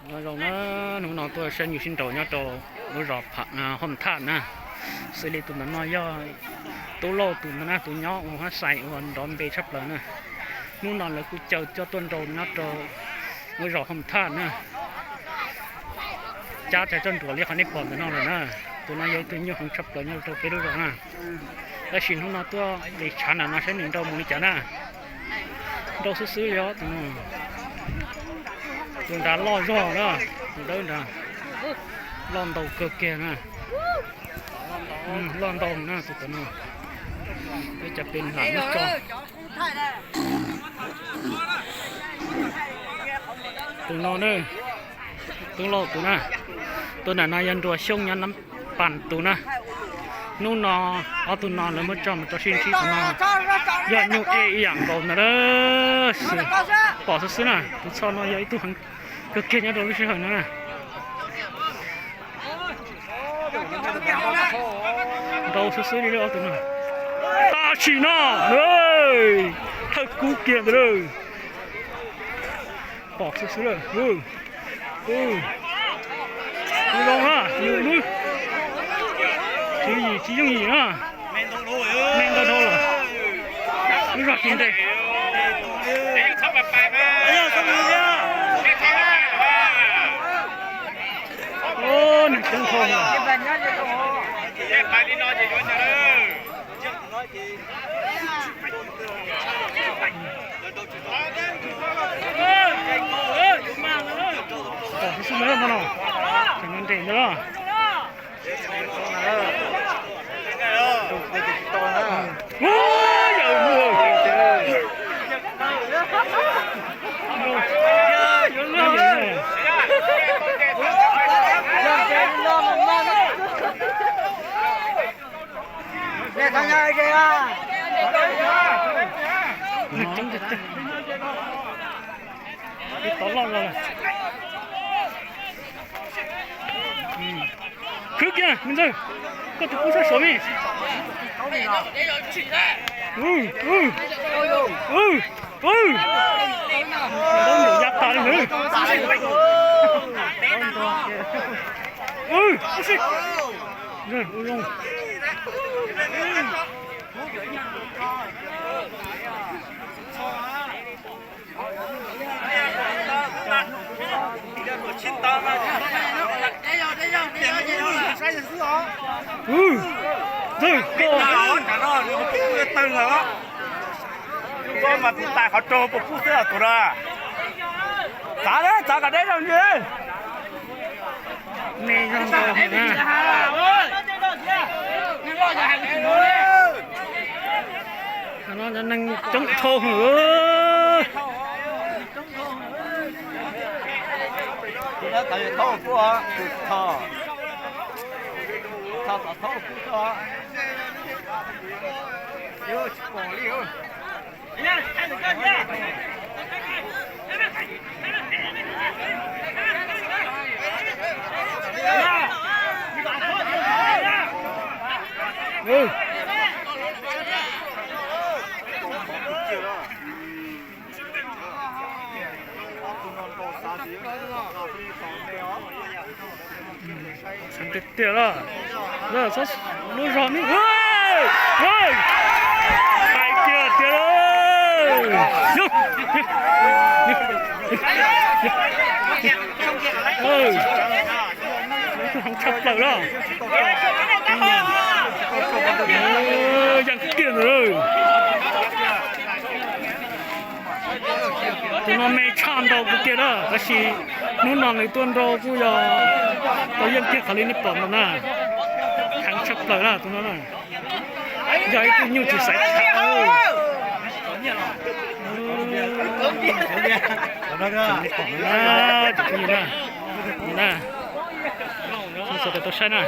Nyob zoo na, hnub no tuaj saib nyuj sib nraus nyob rau lub zos Hom Thaj na. Xws li tus ntawm no yog Tub Lauj tus ntawd na, tus nyob ua hab xais uas nrov npe tshaj plaws na. Hnub no lawv kuj caw coj tuaj nraus nyob rau lub zos Hom Thaj na. Cab tag coj nruam li qhov nej pom ntawm no lawm na. Tus no yog ib tug nyuj heev tshaj plaws nyob rau peb lub zos na. Tab sis hnub no tuaj li tshav nram no saib nws nrau mus li cas na. Nrau xwb xwb li os tus no. Tus nrad loj zog na, tus dawb nrad loj ntau kawg kiag na. Loj ntau na tus tam no. Ua cas pes lam muab tso. Tus no na, Tub Lauj tus na, tus nram no yog Nruas Xyooj nyob Nab Pas tus na. Hnub no ob tug no lawv muab tso mus rau sib ntsib tus no yog nyuj ej ib yam nkaus ntawd. Pom xwb xwb na, tus txho no yog ib tug heev kawg kiag nyob rau lub sij hawm no na. Nrau xwb xwb li ob tug no. Tam sim no, thawj kub kiag ntawd lawm. Pom xwb xwb lawm. Zoo na, yus lub tswv yim tsis yooj yim na. Me ntau dhau lawm. Lub zog tsis ntev. Neeg coob dhau lawm. Pom xwb xwb ntawd no, no, no nres ntawd. Tov loj los. Khwv kiag me ntxawg, koj tus kub sab saud me. Yav tas li ntawd. Ntxawg, koj mas kuv tais qhov roog puas kub xwb tus na. Txav, txav kom deb zog ntsis. Me zog ntau na. Neeg coob dhau heev. Tiag tiag lawm, lub zog no hais tiag tiag lawm. Heev tshaj plaws lawm. Yeej tiag ntawd. Tus no me tshaj nrau kuv kiag na, tab sis hnub no nws tuaj nrau kuj yog tau yeej kiag qhov li nej pom no na. Heev tshaj plaws na tus no na. Yog ib tug nyuj tsis xaiv tshaj. Nej pom no na, tus phooj ywg na, no na, sawv daws tau saib na.